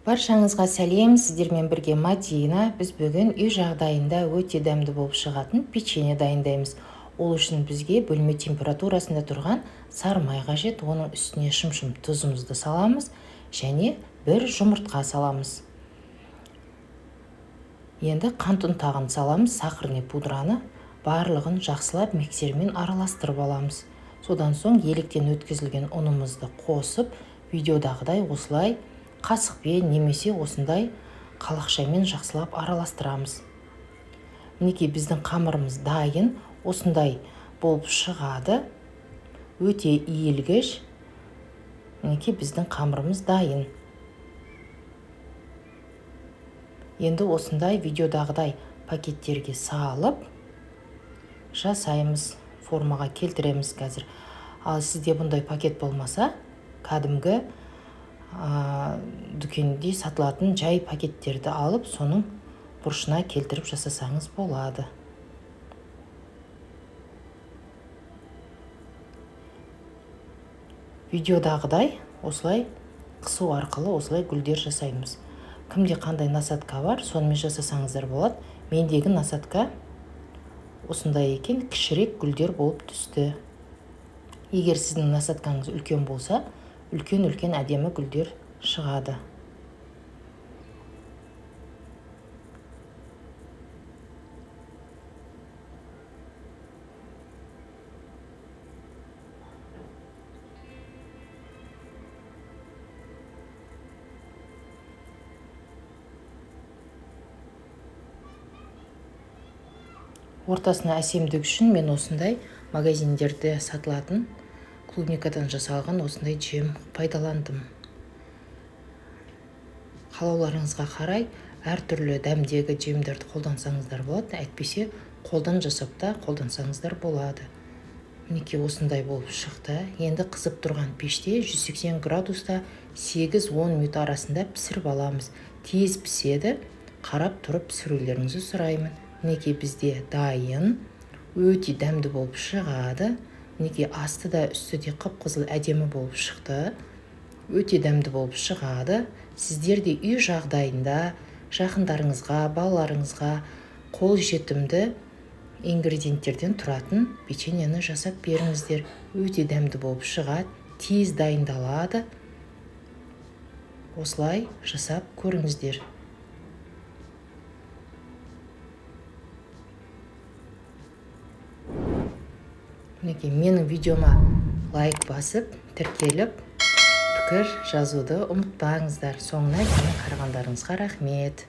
Баршаңызға сәлем, сіздермен бірге Мадина. Біз бүгін үй жағдайында өте дәмді болып шығатын печенье дайындаймыз. Ол үшін бізге бөлме температурасында тұрған сары май қажет. Оның үстіне шымшым тұзымызды саламыз және бір жұмыртқа саламыз. Енді қант ұнтағын саламыз, сахарный пудраны. Барлығын жақсылап миксермен араластырып аламыз. Содан соң електен өткізілген ұнымызды қосып, видеодағыдай осылай қасықпен немесе осындай қалақшамен жақсылап араластырамыз. Мінекей, біздің қамырымыз дайын, осындай болып шығады. Өте иілгіш. Мінекей, біздің қамырымыз дайын. Енді осындай видеодағыдай пакеттерге салып жасаймыз, формаға келтіреміз қазір. Ал сізде бұндай пакет болмаса, кәдімгі дүкенде сатылатын жай пакеттерді алып, соның бұрышына келтіріп жасасаңыз болады. Видеодағыдай осылай қысу арқылы осылай гүлдер жасаймыз. Кімде қандай насадка бар, сонымен жасасаңыздар болады. Мендегі насадка осындай екен, кішірек гүлдер болып түсті. Егер сіздің насадкаңыз үлкен болса, үлкен-үлкен әдемі гүлдер шығады. Ортасына әсемдік үшін мен осындай магазиндерде сатылатын клубникадан жасалған осындай джем пайдаландым. Қалауларыңызға қарай әртүрлі дәмдегі джемдерді қолдансаңыздар болады, әйтпесе қолдан жасап та қолдансаңыздар болады. Мінекей, осындай болып шықты. Енді қызып тұрған пеште 180 градуста 8-10 минут арасында пісіріп аламыз. Тез піседі, қарап тұрып пісірулеріңізді сұраймын. Мінекей, бізде дайын, өте дәмді болып шығады. Мінекей, асты да үсті де қып-қызыл әдемі болып шықты. Өте дәмді болып шығады. Сіздер де үй жағдайында жақындарыңызға, балаларыңызға қол жетімді ингредиенттерден тұратын печеньені жасап беріңіздер. Өте дәмді болып шығады, тез дайындалады. Осылай жасап көріңіздер. Мінекей, менің видеома лайк басып, тіркеліп, пікір жазуды ұмытпаңыздар. Соңына дейін қарағандарыңызға рахмет.